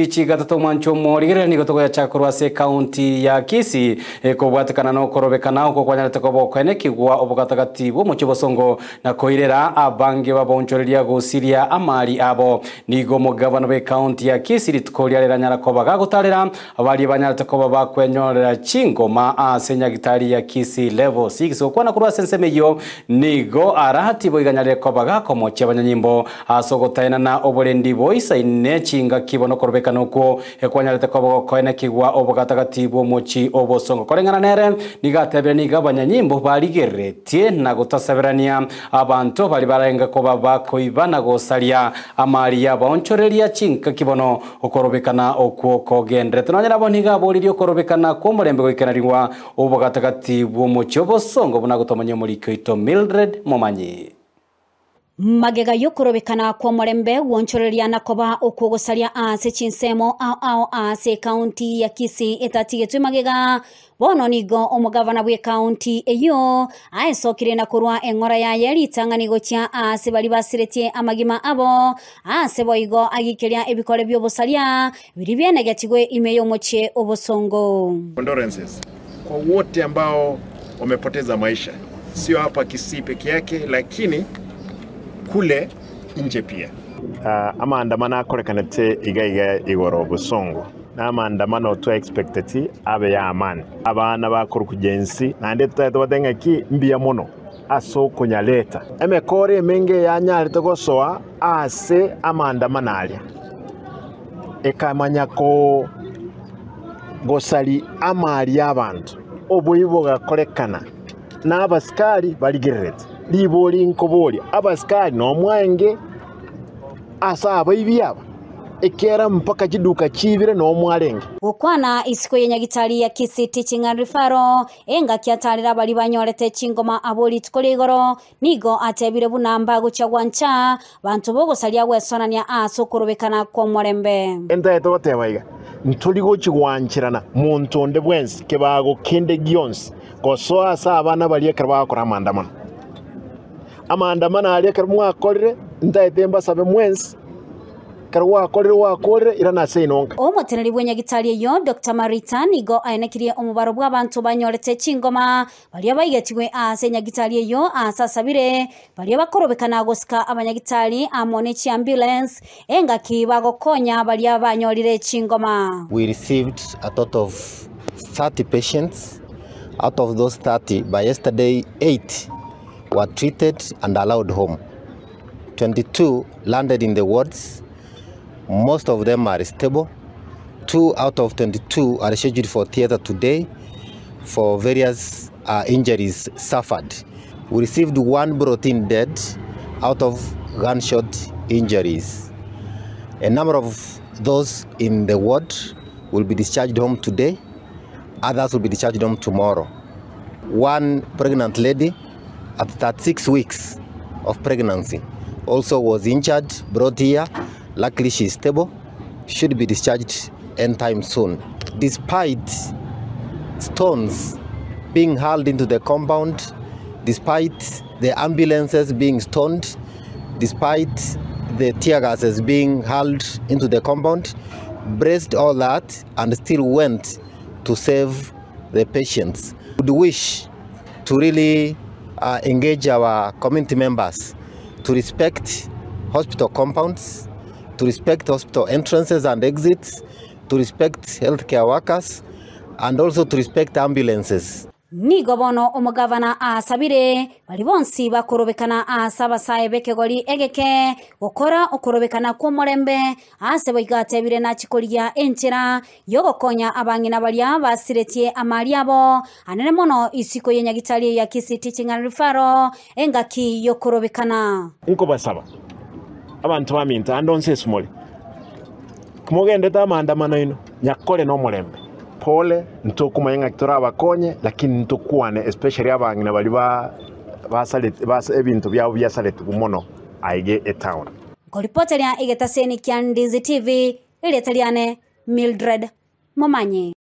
Chigatato omwancho omorigereria nigo togoyacha korwa ase ekaunti ya Kisii ekobwatekana nokorobekana okwo kwanyarete koba okoenekigwa obogatagati bw'omochie obosongo na koirera abange babaonchoreria gosiria amari abo. Nigo omogabana bw'ekaunti ya Kisii rituko riare ranyara koba gagotarera baria banyarete koba bakwenyorera chingoma ase nyagitari ya Kisii Level 6 gokwana korwa ase ensemo eyio nigo arati boiganyarire koba gakomochia abanyanyimbo Ase ogotaenana oborendi boisaine chingaki bono okorobekana okwo ekwanyarete koba gokoenekigwa obogatagati bw'omochie obosongo. Koreng'ana nere, nigo atebire nigo abanyanyimbo barigereretie na gotaseberania abanto baria barenge koba bakoiba na gosaria amari y'abaonchoreria chingaki bono okorobekana okwo kogenderete. Nonya nabo nigo aboririe okorobekana kw'omorembe goikererigwa obogatagati bw'omochie obosongo buna gotomanyia omoriki oito Mildred Momanyi. Magega y'okorobekana kw'omorembe gwonchoreria na koba okw'ogosaria aase chinsemo ao ao aase ekaunti ya Kisii etatigetwe magega, bono nigo omogavana bw'ekaunti eyio aesokire na korwa eng'ora yaye ritang'ani gochia aase baria basiretie amagima abo, aase boigo agikeria ebikore bi'obosaria biria bienegetigwe ime y'omochie obosongo. Condolences kwa wote ambao wamepoteza maisha sio hapa Kisii peke yake lakini kule nje pia. Amaandamano akorekanete iga iga igoro bosongo namaandamano twa expecteti abe ya amani. Abana bakorokwa Gen Z naende totagete goteba ng'aki mbuya mono ase okonyareta. Emekora emenge eyanyarete gosoa ase amaandamano aria ekamanya ko gosari amari y'abanto, oboibi bogakorekana, na abasikari barigererete. Ribori nkoboria, abasikari nomwenge ase abaibi aba? Ekiagera mpaka chiduka chiibire nomwarenge. Gokwana isiko ye nyagitari ya Kisii Teaching and Referral, engaki atarire abaria banyorete chingoma abwo rituko ria igoro, nigo atebire buna mbagochia gwancha banto bogosaria gwesonania ase okorobekana kw'omorembe. Ntagete goteba iga, ntori gochia gwancherana monto onde bwensi kebago kende gionsi gosoa ase abana baria ekero bagokora amaandamano. Amaandamano aria ekero mwakorire, ntagete mbasabe mwensi, ekero gwakorire gwakorire, irana ase inonka. Omoteneneri bw'enyagitari eyio, Doctor Marita, nigo aenekirie omobaro bw'abanto banyorete chingoma Baria baigetigwe aase enyagitari eyio aase asabire, baria bakorobekana gosika abanyagitari amo ne chiambulance, engaki bagokonya baria banyorire chingoma. We received a total of 30 patients, out of those 30 by yesterday 8 were treated and allowed home, 22 landed in the wards, most of them are stable, 2 out of 22 are scheduled for theatre today for various uh, injuries suffered. We received one brought in dead out of gunshot injuries. A number of those in the ward will be discharged home today. Others will be discharged home tomorrow. One pregnant lady at 36 weeks of pregnancy also was injured, brought here. Luckily, she is stable. Should be discharged anytime soon. Despite stones being hurled into the compound, despite the ambulances being stoned, despite the tear gases being hurled into the compound, braced all that and still went to save the patients. Would wish to really uh, engage our community members to respect hospital compounds, to respect hospital entrances and exits, to respect healthcare workers, and also to respect ambulances. Nigo bono omogavana asabire baria bonsi bakorobekana aase abasae b'ekegori egeke gokora okorobekana kw'omorembe, aase boigo atebire nachie korigia enchera y'ogokonya abang'ina baria basiretie amari abo anene mono isiko ye nyagitari ya Kisii Teaching and Referral engaki y'okorobekana. Nkobasaba, abanto baminto, ande onsi ase more, mogendete amaandamano aino, nyakore nomorembe. Pole, ntokomanya ng'aki torabakonye, lakini ntokwane especially abang'ina baria ba basareti bas ebinto biabo biasaretigwe mono aiga etown. Nkoripoteria egetaseni kia Ndinzi TV, erieta riane Mildred Momanyi.